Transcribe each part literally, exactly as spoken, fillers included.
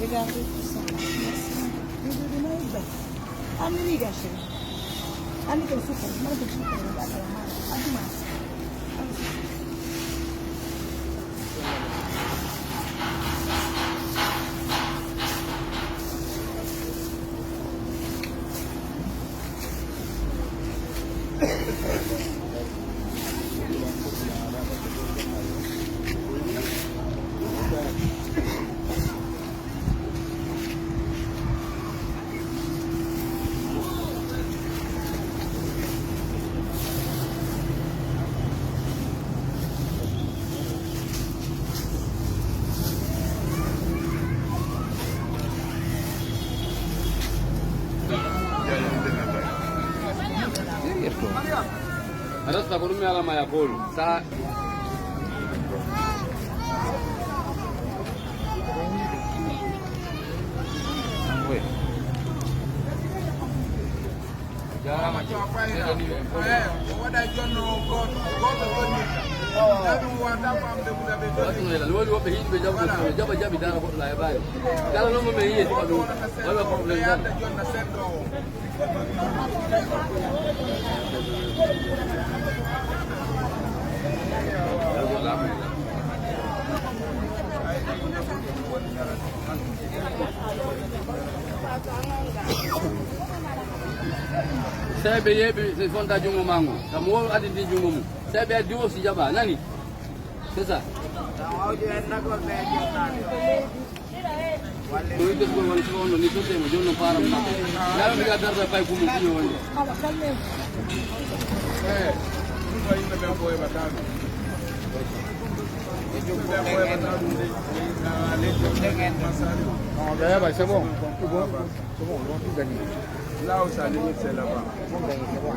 Regardez tout ça. Merci. Regardez, ma belle. Anni riga, chérie. Anni ko sukkar, ma ko sukkar, ma ko sukkar. Rasta ko ɗum mi alama ya koolu. Sa Jaaraama. Eh, o waɗa jonno gooto, gooto woni. Ɗum wata famde ko ɓe jonni. Woni woɓɓe hiɗi ɓe jaɓude, jaɓa jaɓi dara goɗɗo la e ɓaayo. Kala non mo men yiye sifa ɗum, wala problème. Ɓe adda jonna seɗɗo o. Sey ɓe yeeɓi si fonta junngo maa ngon, kam woo addi ndi junngo mum. Sey ɓe addi o si jaɓa, nani? C'est ça. Ko wi'etee ko woni ko on ɗon ni, so tawii mo jooni no paaram ma. Yaa mi ga darda fay ko mo kuño woni. Non, derrière, bah, c'est bon. C'est bon, ils ont tout gagné. Là où ça limite, c'est là-bas. Ils ont gagné, c'est bon.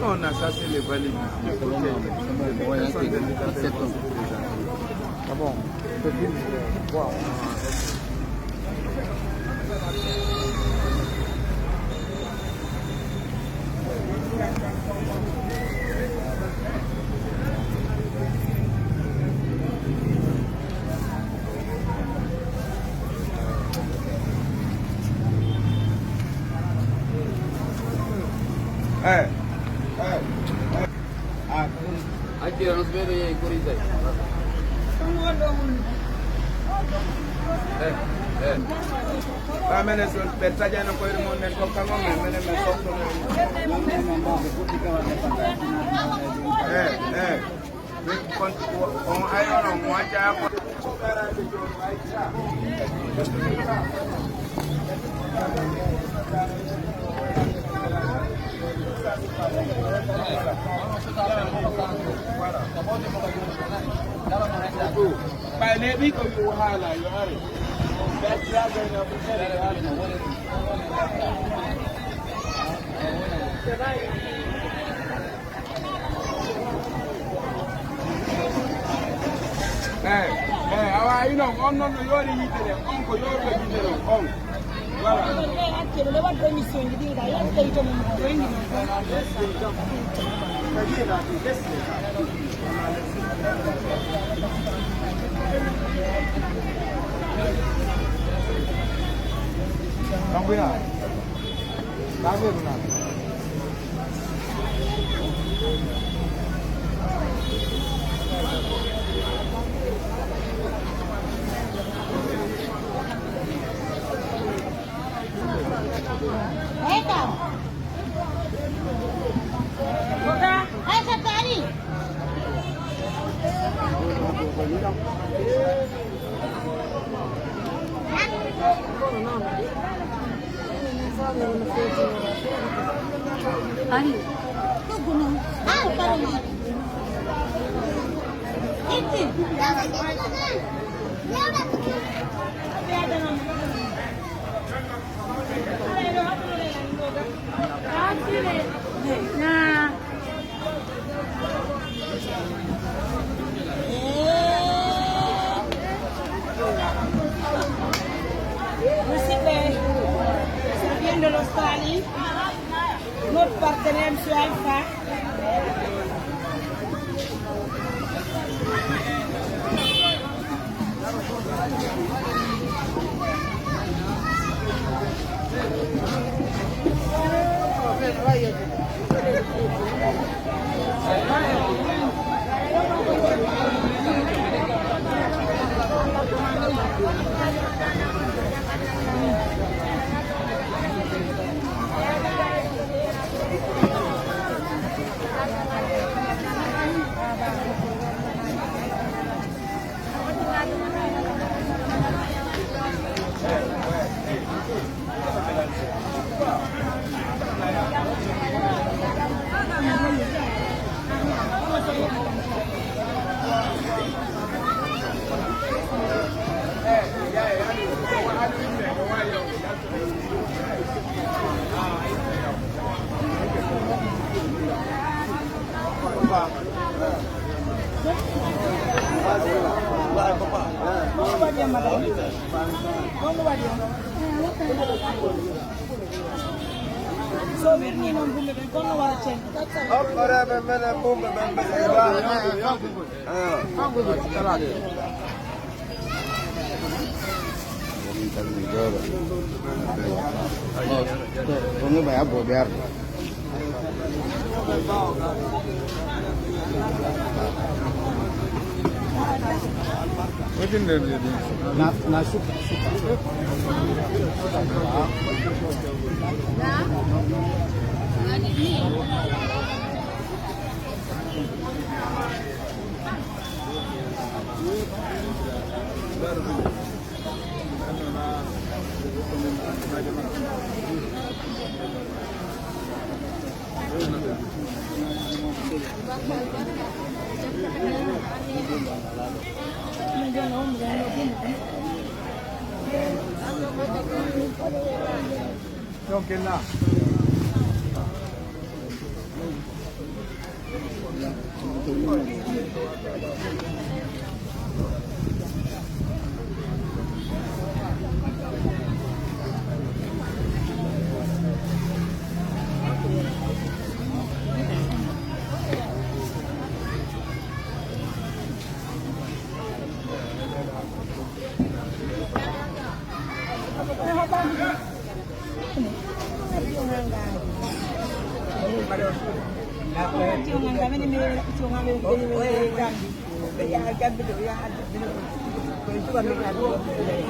Non, non, ça, c'est les valides. C'est bon, non, c'est bon. Ouais, ok. Acceptons. Ah bon, c'est fini. Wow. Eh, eh, eh. Ah, accira non si vede i corisei. Eh, eh. Ba mene so ɓe tajano koyre mon nen ko kanko men, mene men sokko men. Eh, eh. Kon, on ayono mo acca ko. Ɓay ne ɓi ko yo haala, yo are. Eh, eh, awa, ino, on non no yoori yitere, on ko yoori yitere, on. Voilà. Tambuya. Ari. Nah. Musidɓe, ça vient de l'Australie. Notre partenaire, monsieur Alpha. So wirni non bumbe ɓen, kono wara cen. Hoppareɓe menen bumbe ɓen ɓe. Ko ngi bay abbo be arde. Wetin nder ndi? Na, na suka, suka.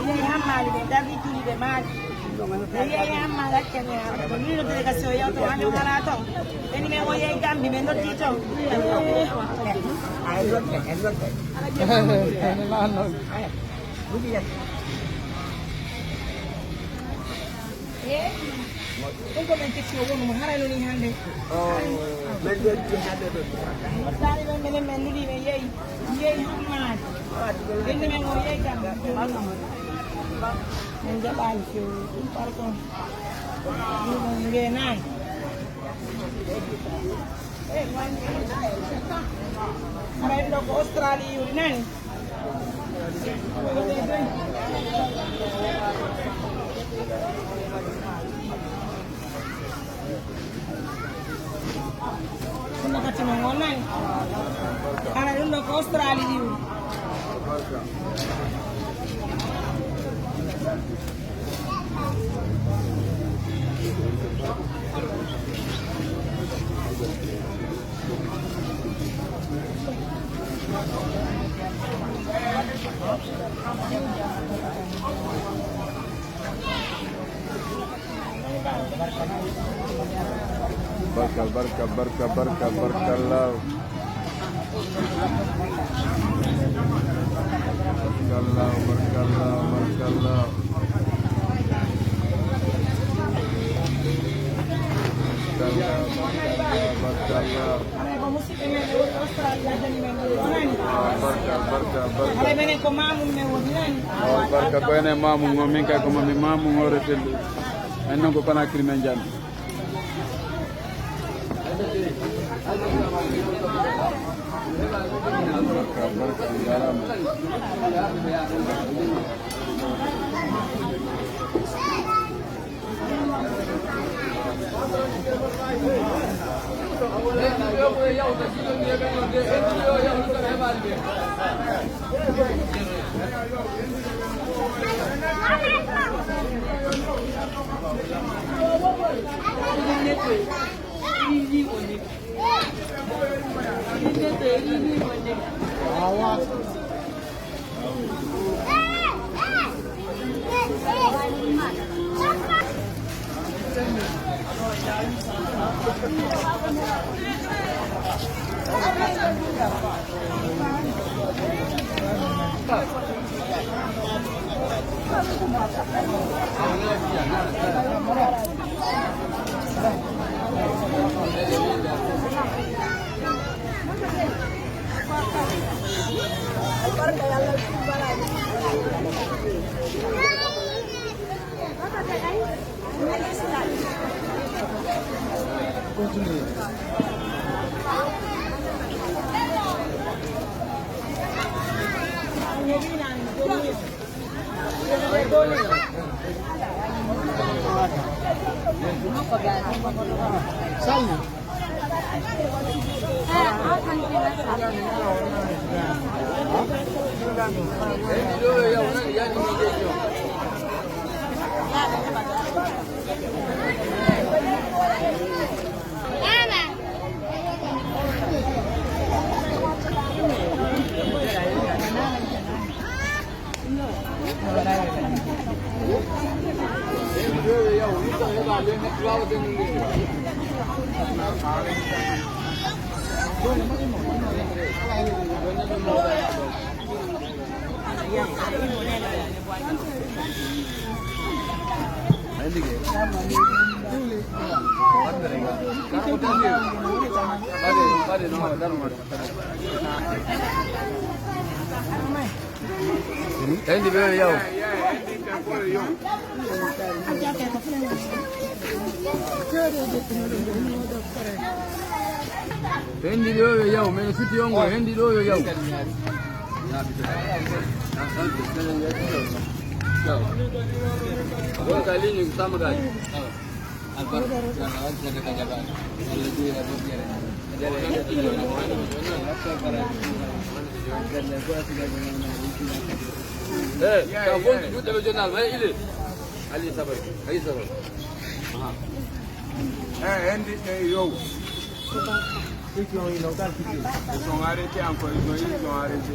Yehi Hammaali ɓe darri tuli ɓe maali. Yehi Hammaali accani Hammaali. Ko wino délégation yewto hannde o alaa ton. Ɓeni men o yehi Gambi ɓe noddi ton. Ay, nodde, ay, nodde. Ɗum ko men ketti o wonu mo haray no ni hannde. Oh, men noddi hannde ɗo. Mottaali men, menen men nuli men yehi. Yehi Hammaali. Ɓenni men o yehi kam. Men jaɓaali few. Ɗum par contre. Ɗum on ngeenaani. Haray ɗo ko Australie yuri nani. Ɗum no gatti men on nani. Haray ɗum ɗo ko Australie yuri. Barka, barka, barka, barka, barkalla. Barkalla, barkalla, barkalla. Barkalla, barkalla, barkalla. Haray ko musidɓe men ɓe woni Australie addani men ɗum, o nani? Ah, barka, barka, barka. Haray menen ko maamum men woni, nani? Ah, barka ko enen maamum on, min kay ko mamin maamum hoore selli. En non ko Conakry men jani. Barka, barka, jaaraama. Endi ɓe yaw. Endi ɓe yaw, men siti yongo, endi ɗo yo yaw. Bon, ka ligne, sama gaji. Eh, ka fon, du debe jonal, ma ile. Ali sabar, ali sabar. Aha. Eh, endi, eh, yo. Ils sont, ils ont calculé. Ils sont arrêtés encore, ils ont, ils ont arrêté.